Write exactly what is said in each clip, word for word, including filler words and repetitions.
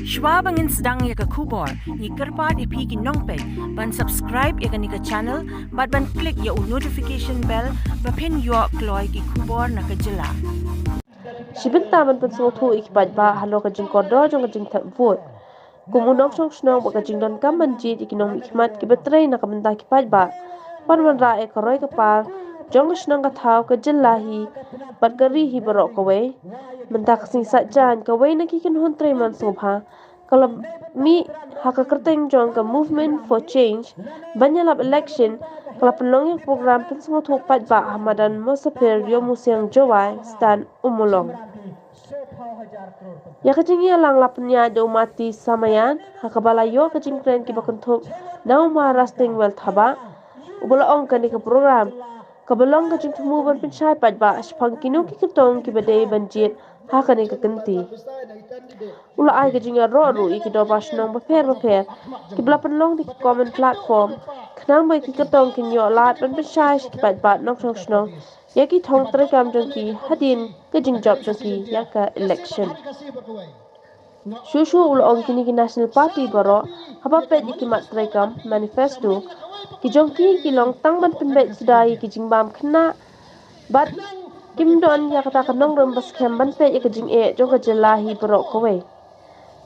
Shwa ba ngin sdang ïa ka khubor, ngi kyrpad ïa phi ki nongpeit ban subscribe ïa kane ka channel bad ban click ïa u notification bell ba phin ïoh kloi ki khubor na ka jylla. Shi bynta ban pynsngewthuh ïa ki paidbah halor ka jingkordor jong ka jingthep vote. Kum u nongshong shnong bad ka jingdonkam ban jied ïa ki nongmihkhmat kiba trei na ka bynta ki paidbah, ban wanrah ïa ka roi ka par jong ka shnong ka thaw, ka jylla hi bad ka ri hi baroh kawei. Mynta ka sngi Saitjaiñ, kawei na ki kynhun trei man sngewbha ka la mih ha ka kyrteng jong ka Movement for Change ban ïalap election, ka la pynlong ïa ka program pynsngewthuh paidbah ha madan Mosapir, Ïewmusiang, Jowai, Stan Ummulong. Ïa ka jingïalang la pynïaid da u Mati Samaïan, ha kaba la ïoh ka jingkren kiba kynthup na u Ma Rastingwell Thabah, uba la ong kane ka program kaba long ka jingthmu ban pynshai paidbah shaphang kino ki kyrtong kiba dei ban jied ha kane ka kynti. U la ai ka jingïaroh ruh ïa ki dorbar shnong bapher bapher kiba la pynlong da ki common platform, khnang ba ki kyrtong kin ïoh lad ban pynshai sha ki paidbah nongshong shnong ïa ki thong treikam jong ki hadien ka jingjop jong ki ïa ka election. Shuh shuh u la ong kine ki National Party baroh, haba peit ïa ki mat treikam, manifesto, ki jong ki ki long tang ban pynbeit suda ïa ki jingbam khynnah bad kim don ïa kata ka nongrim ba skhem ban peit ïa ka jingeh jong ka jylla hi baroh kawei.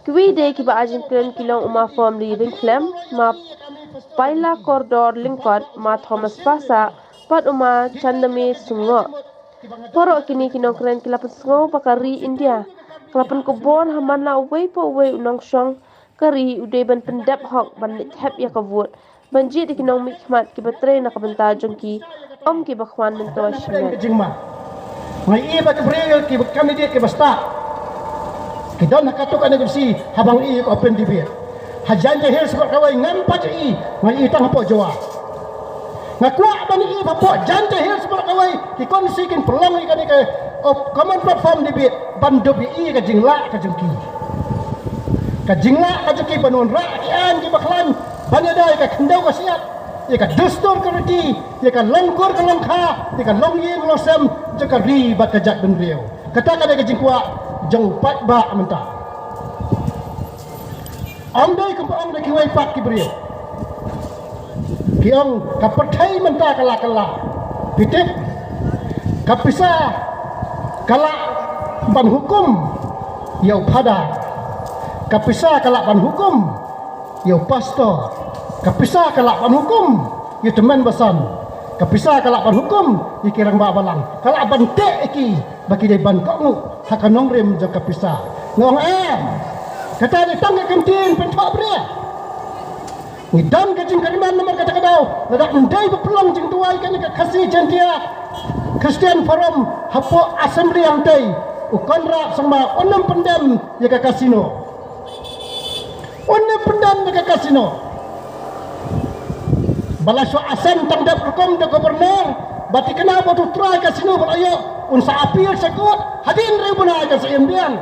Kiwei de kiba ai jingkren ki long u Ma Firmly Ryngkhlem, Ma Paila Kordor Lyngkot, Ma Thomas Passah bad u Ma Chandame Sungoh. Baroh kine ki nongkren ki la pynsngew ba ka ri India ka la pynkupbor ha man la uwei pa uwei u nongshong ka ri u dei ban pyndep hok ban leit thep ïa ka vote ban jied ïa ki nongmihkhmat kiba trei na ka bynta jong ki, ym kiba khwan myntoi shimet. Jingma. Nga ïohi ba ki briew kiba candidate kiba stad ki don ha katto katne ka constituency, haba nga ïohi ka open debate. Ha Jaintia Hills baroh kawei ngam pat ïohi, nga ïohi tang hapoh Jowai. Nga kwah ban ïohi ba hapoh Jaintia Hills baroh kawei ki constituency kin pynlong ïa kane ka, oh, common platform debate ban dup ïohi ka jinglah ka jong ki. Ka jinglah ka jong ki ban wanrah ki aiñ kiba khlaiñ, ban ïada ïa ka khyndew ka shyiap, ïa ka dustur ka riti, ïa ka long kur ka long kha, ïa ka long ïing long sem jong ka ri bad ka jaitbynriew. Kata ka dei ka jingkwah jong u paidbah mynta. Ym dei kumba ong da kiwei pat ki briew. Ki ong ka pyrthei mynta ka la kylla. Phi tip, ka pisa ka lah ban hukum ïa u phadar. Ka pisa ka lah ban hukum ïa u pastor. Ka pisa ka lah ban hukum ïa u tymmen basan. Ka pisa ka lah ban hukum ïa ki rangbah balang. Ka lah ban teh ïa ki ba ki dei ban kohnguh ha ka nongrim jong ka pisa. Nga ong em. Kata dei tang ka kyntien pynthoh briew. Ngi don ka jingkyrmen namar kata ka daw, lada ym dei ba pynlong jingduwai kane ka Khasi Jaintia Christian Forum hapoh Assembly hangtei, u Conrad Sangma un ym pyndem ïa ka casino. Un ym pyndem ïa ka casino. Ba la shu ascend tang dep rukom da Governor, ba thikna ba u trai casino ba la ïoh, un sa appeal sha court, hadien riew bnai ka sa im biang.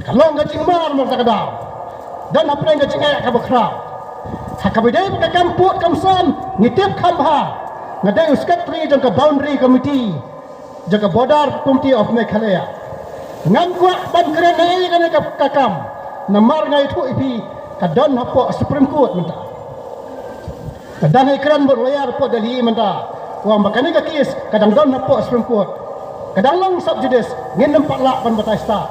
Ka long ka jingmar mar ta ka daw. Don hapdeng ka jingeh kaba khraw. Ha kaba dei ba ka kam pud kam sam, ngi tip kham bha. Nga dei u secretary jong ka boundary committee jong ka border committee of Meghalaya. Ngam kwah ban kren ei ei kane ka, ka kam. Namar nga ïathuh ïa phi ka don hapoh Supreme Court mynta. Ka dang ïakren bad lawyer hapoh Delhi mynta. Ong ba kane ka case ka dang don hapoh Supreme Court. Ka dang long sub judice, ngin ym pat lah ban batai stad.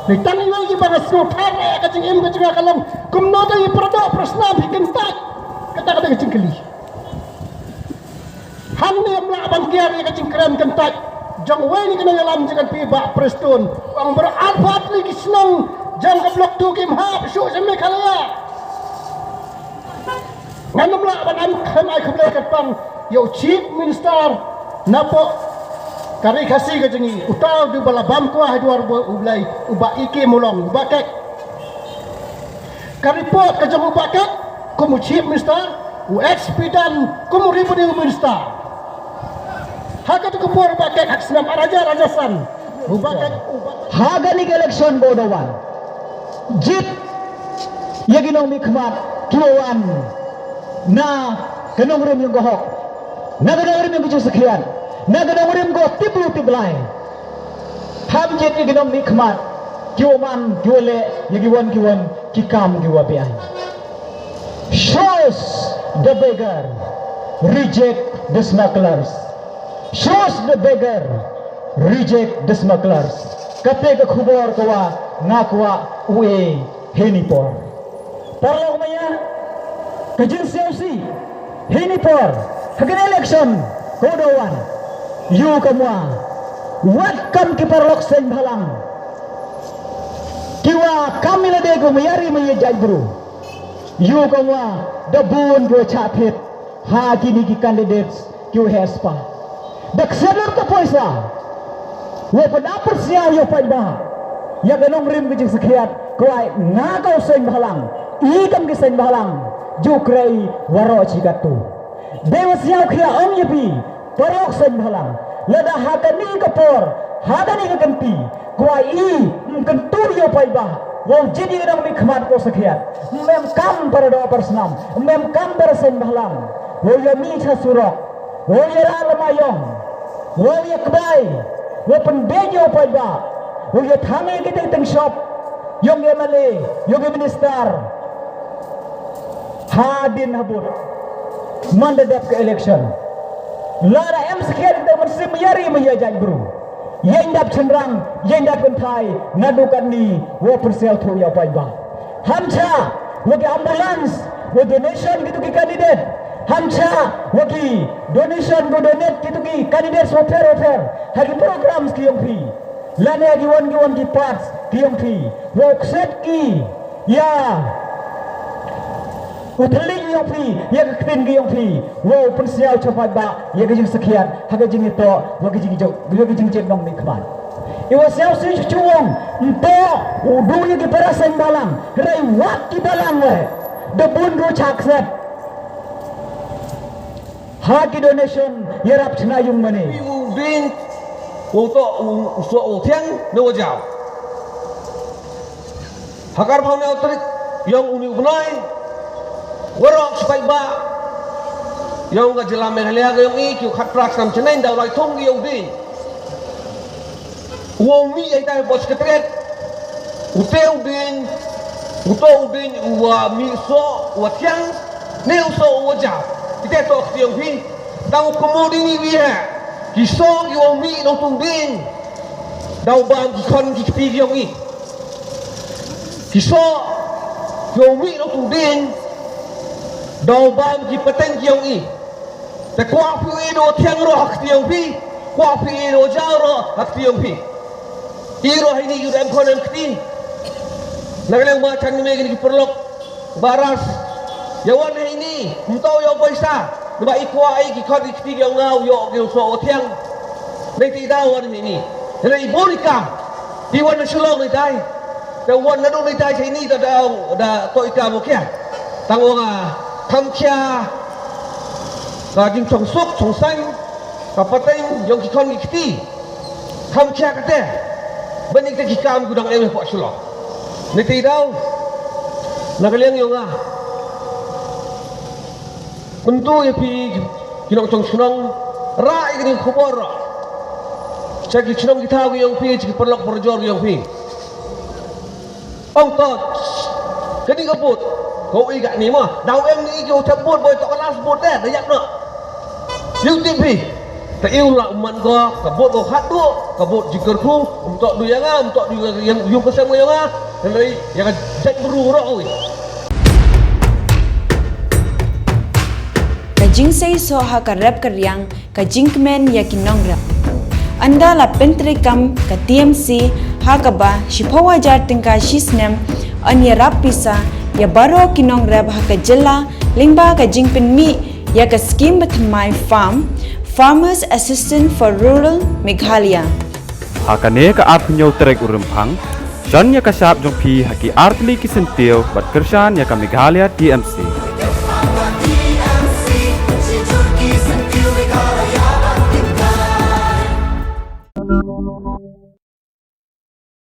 Dei tang iwei iba nga sngewthuh ïa ka jingim ka jingim ka long kumno te ïa para doh para snam hi kyntait. Kata ka dei ka jingkylli. Hangne ym lah ban kiar ïa ka jingkren kyntait jong uwei na ki nongïalam jong ka P. Bah Prestone. Ong ba arphew tylli ki shnong jong ka Block two kim hap shuh sha Meghalaya. Ngan ym lah ban ym khlem ai khublei kyrpang ïa u Chief Minister napoh ka Ri Khasi ka jong ngi, uta uba la bam kwah ha dwar U Blei, u Bah E K Mawlong, u Bah Kek. Ka report ka jong u Bah Kek kum u Chief Minister, u H P Dunn kum u Revenue Minister. Ha kata ka por u Bah Kek ha ka snem ar hajar, ar hajar san. U Bah Kek, u Bah Kek. Ha kane ka election ba u da wan, jied ïa ki nongmihkhmat kiba wan na ka nongrim jong ka hok, na ka nongrim jong ka jingshakri, na ka nongrim ka tip briew tip Blai. Ham jied ïa ki nongmihkhmat ki wa man, ki wa leh ïa ki wan ki wan ki kam ki wa biang. Shoes the beggar, reject the smugglers. Shoes the beggar, reject the smugglers. Kata ka khubor ka wa nga kwah u e heini por. Paralok maya, ka jingsngewsih heini por ha kane election ka u da wan. Ïoh ka mwa, wat kam ki paralok seng bhalang ki wa kam ïa lade ka maya ri maya jaitbru. Ïoh ka mwa, da bun ki wa chah thied ha kini ki candidates ki wa heh spah. Da kselar ka poisa wa pynda pyrsiaw ïa u paidbah ïa ka nongrim ka jingsakhiat, kwah nga ka u seng bhalang, i kam ki seng bhalang, ju krei waroh chi katto. Dei wa siaw khia ong ïa phi, paralok seng bhalang, lada ha kani ka por, ha kani ka kynti, kwah i ym kyntu ïa u paidbah wa u jied ïa ka nongmihkhmat ka u sakhiat. Ym em kam para doh para snam, ym em kam para seng bhalang, wa ïa mih cha surok, wa ïa rah lama ïong, wa ïa kbai, wa pynbeit ïa u paidbah, wa ïa thang ïa ki teng teng shop yong ki M L A, yong ki minister. Hadien habud, man da dep ka election, lada em sakhiat da mynsiem ïa ri maya jaitbru, ïeng dap shynrang, ïeng dap kynthai naduh katni, wa pyrsiaw thuh ïa u paidbah. Ham shah wa ki ambulance wa donation kito ki candidate. Ham shah wa ki donation wa donate kito ki candidates wa pher wa pher ha ki programs ki yong phi, lane ha ki wan ki wan ki parts ki yong phi, wa u kset ki ïa u thylliej yong phi, ïa ka ktien ki yong phi, wa u pynsiaw cha paidbah ïa ka jingsakhiat ha ka jingïatoh wa ka jingjop, wa ka jingjied nongmihkhmat. I wa siaw sih shu ong, ym toh u du ïa ki para seng bhalang, hynrei wat ki bhalang leh, da bun ruh chah kset ha ki donation ïarap chna yung mane. U ding, u toh u, u soh u thiang ne wa jaw. Ha ka arphew hynñiew tarik yong uni u bnai, waroh ki paidbah yong ka jylla Meghalaya ka yong i, ki u khatphra snem chyneng, daw lai thung ki ïa u ding. U ong mih ïa ita i bos ka tret. U te u ding, u to u ding, u wa mih soh, u wa thiang, ne u soh, u wa jaw. Ite toh kti yong phi. Tang u kumno ding i wi ha. Ki soh, ki ong mih, no tu ding. Daw bam ki khon ki kti ki yong i. Ki soh, ki ong mih, no tu ding. Daw bam ki pateng ki yong i. Te kwah phi i do thiang roh ha kti yong phi, kwah phi i do jaw roh ha kti yong phi. I roh ini yu dem khon em kti. Na ka liang ba chan ni me ki paralok baras. Ïa wan ini, ym toh ïa u paisa. Ba i kwah i ki khon i kti ïa nga u ïoh ki u soh u thiang. Nei ti da wan ini. Nei bun i kam. I wan na Shillong nei tai. Te wan na dong nei tai sa ini da da da toh i kam u kia. Tang ong a kham khia. Ka jingchong suk, chong saiñ, ka pateng, yong ki khon ki kti. Kham khia kate. Ban ïa kite ki kam ki dang em hapoh Shillong. Niti daw. Na ka liang yong nga. Kyntu ïa phi ki nongchong shnong. Rah ïa kani khubor. Cha ki shnong ki thaw ki yong phi, cha ki paralok parajor ki yong phi. Ong to. Kani ka vote. Ko i kani mo. Daw em ni ki u thep vote boi to ka last vote de. Da yak no. Yu tip hi. Ta iu la man ko ka vote ko khat tu. Ka vote jingkyrkhu. Um to du ïa nga, um to du ïa nga, yu ka sem ïa nga. Hynrei ïa ka jait bru ro oi. Ka jingsei soh ha ka rep ka riang, ka jingkmen ïa ki nongrep. Ynda la pyntreikam ka T M C ha kaba shiphew hajar tyngka shi snem, yn ïarap pisa ïa baroh ki nongrep ha ka jylla lyngba ka jingpynmih ïa ka skim bathymmai farm, Farmers Assistance for Rural Meghalaya. Ha kane ka arphew hynñiew tarik u Rymphang, shon ïa ka shap jong phi ha ki artylli ki syntiew bad kyrshan ïa ka Meghalaya T M C.